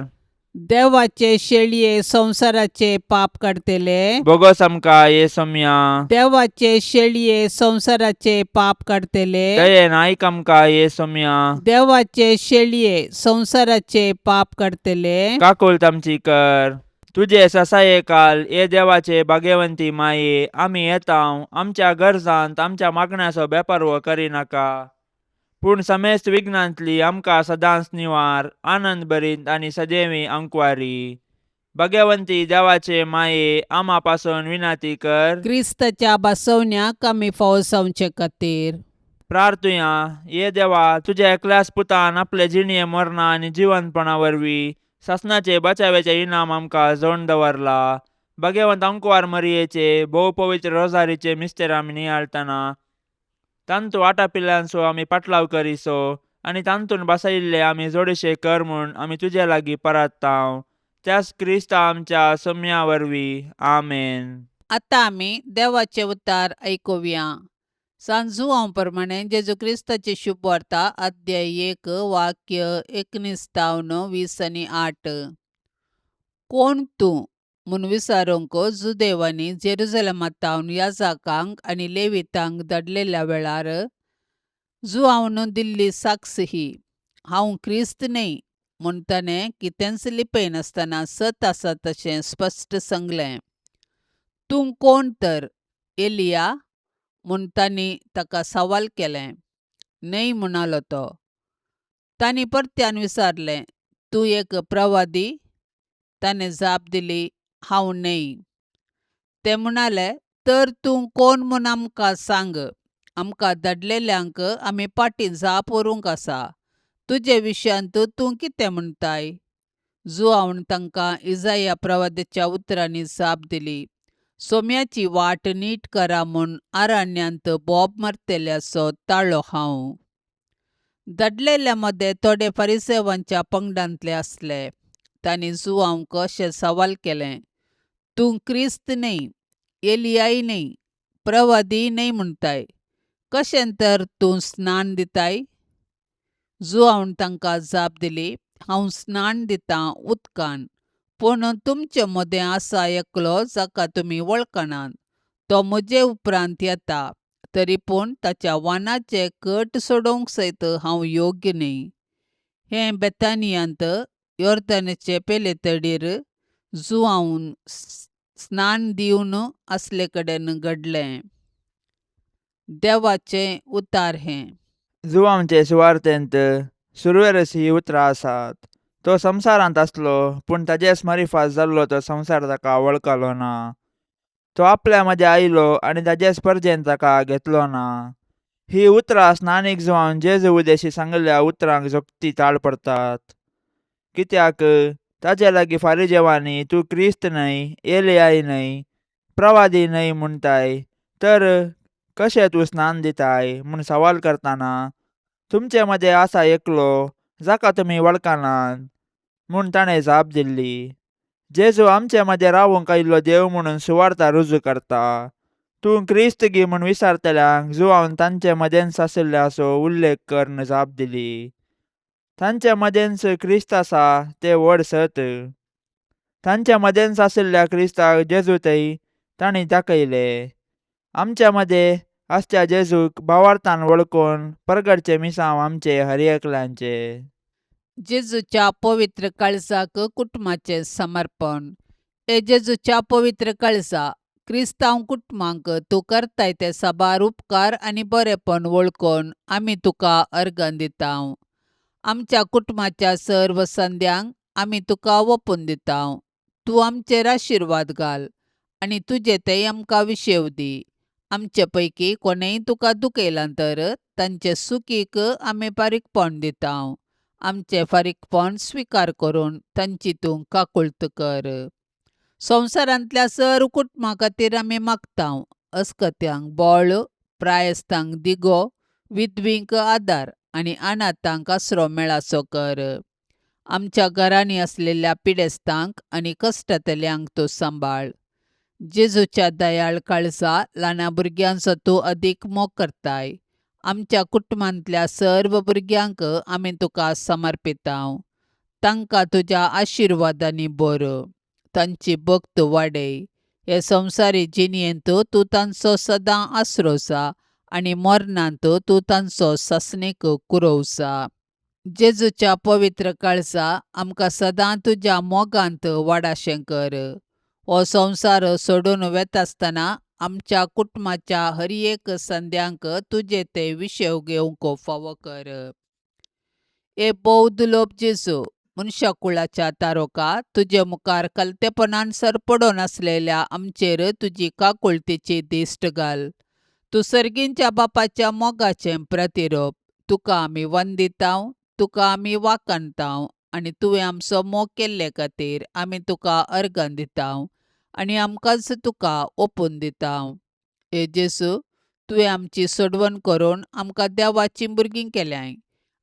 देवाचे शेळये संवसाराचे पाप काडतले, बोगोस आमकां ये सोम्या. देवाचे शेळये संवसाराचे पाप काडतले, दयेन आयक आमकां ये सोम्या. देवाचे शेळये संवसाराचे पाप काडतले, काकुळट आमची कर. तुजे ससाये काल ये देवाचे भाग्यवंती माये, आमी येताव आमच्या गरजांत आमच्या मागण्याचो बेपारवो करिनाका, पूण समेस्त विघ्नांतली आमकां सदांच निवार, आनंद भरीत आनी सदैवी अंकवारी. भाग्यवंती देवाचे माये, आमा पासून विनाती कर. क्रिस्ताच्या बसवण्याक आमी फावो जावचे खातीर. प्रार्थुया. ये देवा, तुज्या एकल्याच पुतान आपले जिणये मरणा आनी जिवंतपणा वरवीं सासणाचे बचाव्याचे इनाम आमकां जोडून दवरला. भाग्यवंत अंकवार मरियेचे भोव पवित्र रोजारीचे मिस्तेर आमी नियाळतना तांतू आटापिल्ल्यांचो आमी पाटलाव करिसो आनी तांतून बसयिल्ले आमी जोडशे कर म्हूण आमी तुजे लागीं परात्तांव, त्याच क्रिस्ता आमच्या सोम्या वरवीं. आमेन. आतां आमी देवाचे उतार आयकुया. सांजुआंव प्रमाणे जेजू क्रिस्ताची शुभवार्ता, अध्याय 1, वाक्य 19 तावन 20 आनी 8. कोण तूं म्हूण विचारूंक जुदेवांनी जेरुजलमा तावन याजकांक आनी लेवितांक धाडलेल्या वेळार जुआंवन दिल्ली साक्ष ही, हांव क्रिस्त न्हय म्हूण ताणें कितेंच लिपयनासतना सत आसा तशें स्पश्ट सांगलें. तूं कोण तर, एलिया? म्हूण तांणी ताका सवाल केलें. न्हय म्हणालो तो. तांणी परत्यान विचारलें, तूं एक प्रवादी? ताणें जाप दिली, हांव न्हय. ते म्हणाले, तर तूं कोण म्हूण आमकां सांग, आमकां धाडलेल्यांक आमी फाटीं जाप व्हरूंक आसा. तुजे विशयांत तूं कितें म्हणटाय? जुआंवन तांकां इजाया प्रवाद्याच्या उतरांनी जाप दिली, सोम्याची वाट नीट करा म्हूण अरण्यांत बोब मारतल्याचो ताळो हांव. धाडलेल्या मदें थोडे फारिसेवांच्या पंगडांतले आसले. तांणी जुआंवक अशें सवाल केलें, तूं क्रिस्त न्हय, एलियाय न्हय, प्रवादीय न्हय म्हणटाय, कशें तर तूं स्नान दिताय? जुआंवन तांकां जाप दिली, हांव स्नान दितां उदकान, पूण तुमचे मदें आसा एकलो जाका तुमी वळखनात. तो म्हजे उपरांत येता, तरी पूण ताच्या वानाचे कट सोडोवंक सयत हांव योग्य न्हय. हें बेतानियांत योर्दनाचे पेले तडीर जुआंवन स्नान दिवन आसले कडेन घडलें. देवाचें उतार हें. जुवांचे सुवार्तेंत सुरवेरस ही उतरां आसात. तो संवसारांत आसलो, पूण ताजेच मारिफात जाल्लो तो संवसार ताका वळखलो ना. तो आपल्या मदें आयलो आनी ताजेच परजेन ताका घेतलो ना. ही उतरां स्नानीक जुवान जेजू उदेशी सांगिल्ल्या उतरांक जोखती ताळ पडतात. कित्याक ताजे लागीं फारिजेवांनी तूं क्रिस्त न्हय, एलियाय न्हय, प्रवादी न्हय म्हणटाय, तर कशें तूं स्नान दिताय म्हूण सवाल करतना, तुमचे मदें आसा एकलो जाका तुमी वळखनात म्हूण ताणें जाप दिल्ली. जेजू आमचे मदें रावूंक आयिल्लो देव म्हणून सुवार्ता रुजू करता. तूं क्रिस्त गी म्हूण विचारतल्यांक जुवान तांचे मदेंच आशिल्ल्याचो उल्लेख करून जाप दिली. तांचे मदेंच क्रिस्त आसा तें व्हड सत. तांचे मदेंच आशिल्ल्या क्रिस्ताक जेजू थंय तांणी दाखयले. आमच्या मदें आसच्या जेजूक भावार्थान वळखून परगटचें मिसांव आमचे हर एकल्यांचे. जेजूच्या पवित्र काळजाक कुटुंबाचें समर्पण. हे जेजूच्या पवित्र काळजा, क्रिस्तांव कुटुंबांक तूं करताय ते साबार उपकार आनी बरेपण वळखून आमी तुका अर्गां दितांव. आमच्या कुटुंबाच्या सर्व संद्यांक आमी तुका ओपून दिता. तूं आमचेर आशिर्वाद घाल आनी तुजे ते आमकां विशेव दी. आमचे पैकी कोणेय तुका दुखयलां तर तांचे सुखीक आमी फारीकपण दिता. आमचें फारीकपण स्विकार करून तांची तूं काकुळट कर. संवसारांतल्या सर्व कुटुंबां खातीर आमी मागता. अस्कत्यांक बळ, प्रायस्तांक दिगो, विधवींक आदार आनी अनाथांक आसरो मेळाचो कर. आमच्या घरांनी आसलेल्या पिडेस्तांक आनी कश्टांतल्यांक तूं सांबाळ. जेजूच्या दयाळ काळजा ल्हाना भुरग्यांचो तूं अदीक मोग करताय. आमच्या कुटुंबांतल्या सर्व भुरग्यांक आमी तुका समर्पिता. तांकां तुज्या आशिर्वादांनी भर. तांची भक्त वाडय. हे संवसारी जिणेंत तूं तांचो सदां आसरो जा आनी मरणांत तूं तांचो सासणीक कुरोव जा. जेजूच्या पवित्र काळजा आमकां सदां तुज्या मोगांत वाडाशें कर. हो संवसार सोडून वता आसतना आमच्या कुटुंबाच्या हर एक संद्यांक तुजे ते विशेव घेवंक फावो कर. हे भोव दुलोब जेजू, मनशा कुळाच्या तारोका, तुजे मुखार कलतेपणान सरपडून आसलेल्या आमचेर तुजी काकुळतेची दिश्ट घाल. तूं सर्गींच्या बापाच्या मोगाचें प्रतिरूप. तुका आमी वंदिता, तुका आमी वाखाणता आनी तुवें आमचो मोग केल्ले खातीर आमी तुका अर्गां दिता आनी आमकांच तुका ओपून दिता. हे जेजू, तुवें आमची सोडवण करून आमकां देवाचीं भुरगीं केल्यांय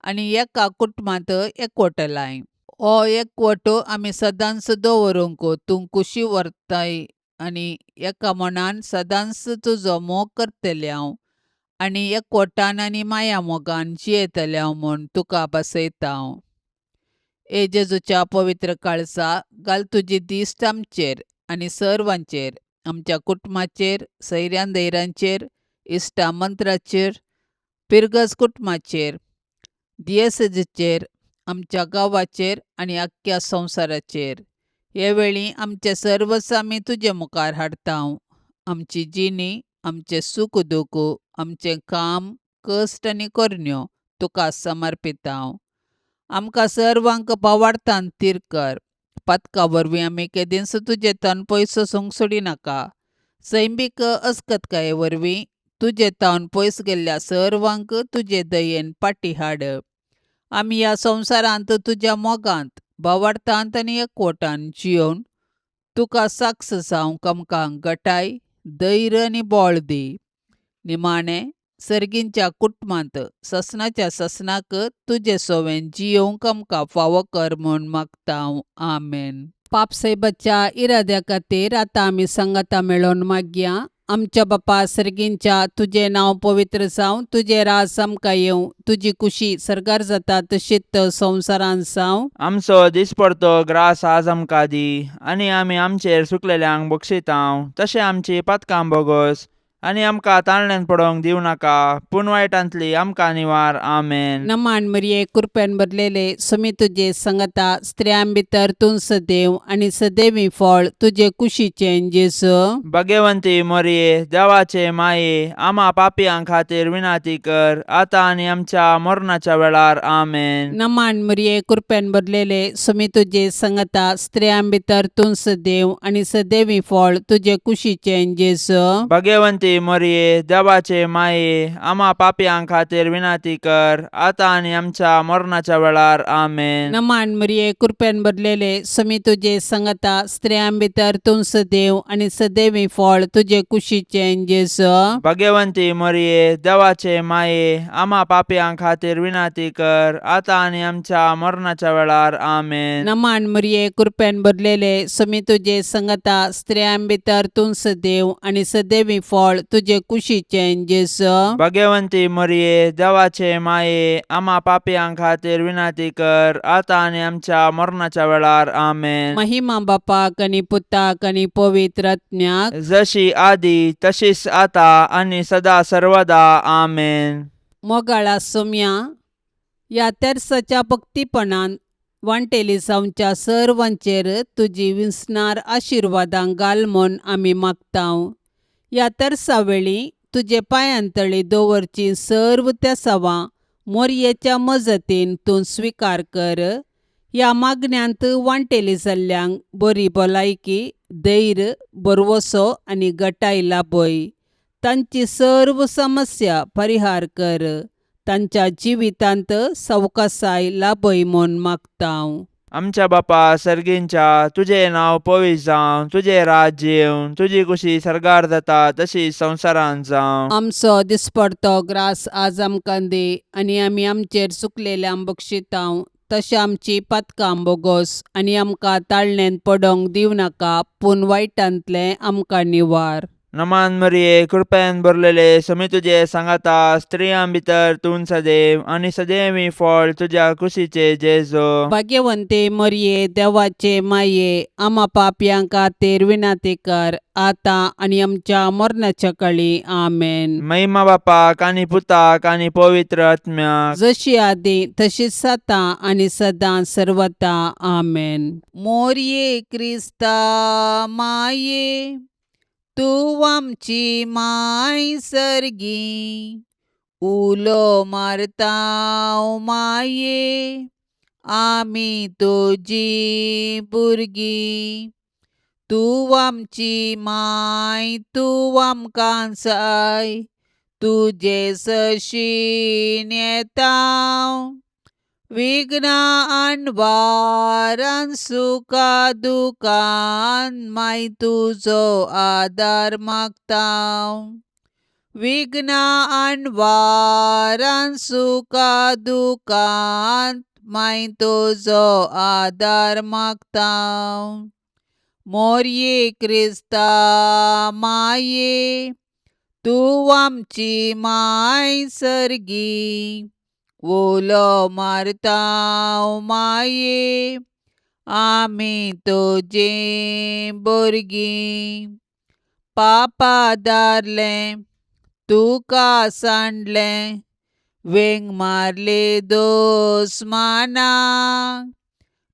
आनी एका कुटुंबांत एकवटलाय. हो एकवट आमी सदांच दवरूंक तूं कुशी व्हरताय आनी एका मनान सदांच तुजो मोग करतले हांव आनी एकवटान आनी माया मोगान जियेतले हांव म्हूण तुका बसयता हांव. हे जेजूच्या पवित्र काळजा, घाल तुजी दिश्ट आमचेर आनी सर्वांचेर, आमच्या कुटुंबाचेर, सैऱ्यां दैरांचेर, इश्टा मंत्राचेर, पिरगज कुटुंबाचेर, दियेसेजीचेर, आमच्या गांवाचेर आनी आख्ख्या संवसाराचेर. हे वेळी आमचे सर्वच आमी तुजे मुखार हाडता. आमची जिणी, आमचें सूख दूख, आमचें काम, कश्ट आनी करण्यो तुका समर्पिता. आमकां सर्वांक भावार्थान थीर कर. पातका वरवीं आमी केदींच तुजे तावन पयस वचूंक सोडिनाका. सैमीक अस्कतकाये वरवीं तुजे तावन पयस गेल्ल्या सर्वांक तुजे दयेन फाटीं हाड. आमी ह्या संवसारांत तुज्या मोगांत, भावार्थांत आनी एकवटान जियोवन तुका साक्ष जावंक आमकां गटाय, धैर्य आनी बळ दी. निमाणें सर्गींच्या कुटुंबांत ससनाच्या ससनाक तुजे सोवें जियोवंक आमकां फावो कर म्हूण मागता. आमेन. पापसायबाच्या इराद्या खातीर आतां आमी सांगाता मेळोवन मागया. आमच्या बापा सर्गींच्या, तुजें नांव पवित्र जावं, तुजें राज आमकां येवं, तुजी कुशी सर्गार जाता तशीच संवसारांत जावं. आमचो दिसपडतो ग्रास आज आमकां दी आनी आमी आमचेर सुकलेल्यांक बक्षितांव तशें आमची पातकां बोगस आनी आमकां ताळण्यान पडोवंक दिवं नाका पूण वायटांतली आमकां निवार. आमेन. नमान मरिये, कृपेन भरलेले, सुमी तुजे संगता, स्त्रियां भितर तूं सदैव आनी सदैवी फळ तुजे कुशीचें जेजू. भगवंती मोरये, देवाचे माये, आमा पापयां खातीर विनाती कर आतां आनी आमच्या मरणाच्या वेळार. आमेन. नमान मरिये, कृपेन भरलेले, सुमी तुजे संगता, स्त्रियां भितर तूं सदैव आनी सदैवी फळ तुजे कुशीचें जेजू. भगवंती मोरये, देवाचे माये, आमा पापयां खातीर विनाती कर आतां आनी आमच्या मरणाच्या वेळार. आमेन. नमान मरिये, कृपेन भरलेले, सुमी तुजे संगता, स्त्रियां भितर तूं सदैव आनी सदैवी फळ तुजे कुशीचें जेजू. भगवंती मोरये, देवाचे माये, आमा पापयां खातीर विनाती कर आतां आनी आमच्या मरणाच्या वेळार. आमेन. नमान मरिये, कृपेन भरलेले, सुमी तुजे संगता, स्त्रियां भितर तूं सदैव आनी सदैवी फळ तुजे कुशीचें जेजू. भगवंती मोरये, देवाचे माये, आमा पापयां खातीर विनाती कर आतां आनी आमच्या मरणाच्या वेळार. आमेन. महिमा बापाक आनी पुताक आनी पवित्र आत्म्याक, जशी आदी तशीच आता आनी सदा सर्वदा. आमेन. मोगाळा सोम्या, ह्या तेर्साच्या भक्तीपणान वांटेली जावच्या सर्वांचेर तुजी विसणार आशिर्वादां घाल म्हूण आमी मागतांव. ह्या तेर्सा वेळी तुजे पांयांतळी दवरची सर्व तेसावां मोरयेच्या मजतीन तूं स्विकार कर. ह्या मागण्यांत वांटेली जाल्ल्यांक बरी भलायकी, धैर्य, भरवसो आनी गटाय लाभय. तांची सर्व समस्या परिहार कर. तांच्या जिवितांत सवकासाय लाभय म्हूण मागता. आमच्या बापा सर्गींच्या, तुजें नांव पवित्र जावं, तुजें राज्य येवं, तुजी कुशी सर्गार जाता तशी संवसारांत जावं. आमचो दिसपडतो ग्रास आज आमकां दी आनी आमी आमचेर चुकलेल्यांक बक्षितांव तशें आमची पातकां बोगोस आनी आमकां ताळणेंत पडोंक दिवं नाका पूण वायटांतलें आमकां निवार. नमान मरिये, कृपेन भरलेले, समी तुजे सांगाता, स्त्रियां भितर तूं सदैव आनी सदैव फळ तुज्या कुशीचे जेजो. भाग्यवंते मरये, देवाचे माये, आमा पापयां खातीर विनाती कर आतां आनी आमच्या मरणाच्या कळी. आमेन. महिमा बापाक आनी पुताक आनी पवित्र आत्म्याक, जशी आदी तशीच आतां आनी सदां सर्वता. आमेन. मोरये क्रिस्ता माये, तूं आमची माय सर्गी, उलो मारता माये, आमी तुजी भुरगीं. तूं आमची माय, तूं आमकां जाय, तुजे सशीन येता, विघ्नां अणवारान सुखा दुखान माय तुजो आदार मागता. विघ्नां अणवारान सुखा दुखान माय तुजो आदार मागता. मोरये क्रिस्ता माये, तूं आमची माय सर्गी, उलो मारता माये, आमी तुजी भुरगीं. पापा दारलें तुका सांडलें, वेंग मारली दुस्मानाक,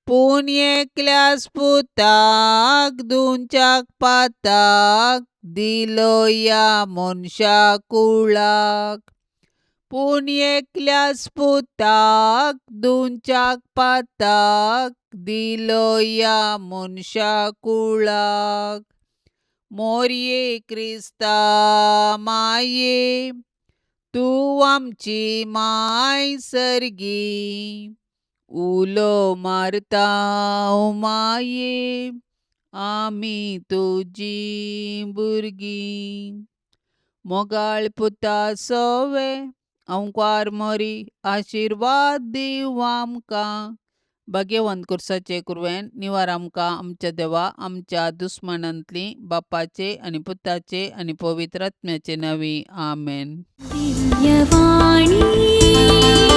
पूण एकल्याच पुताक दुंच्याक पाताक दिलो ह्या मनशा कुळाक. पूण एकल्याच पुताक दुंच्याक पाताक दिलो ह्या मनशा कुळाक. मोरये क्रिस्ता माये, तूं आमची माय सर्गी, उलो मारता माये, आमी तुजी भुरगीं. मोगाळ पुता सोवे अंकवार मोरी, आशिर्वाद दिवं आमकां. भाग्यवंत कुर्साचे कुरवेन निवार आमकां आमच्या देवा आमच्या दुस्मानांतली, बापाचे आनी पुताचे आनी पवित्र आत्म्याचे नांवी. आमेन. दिव्यवाणी.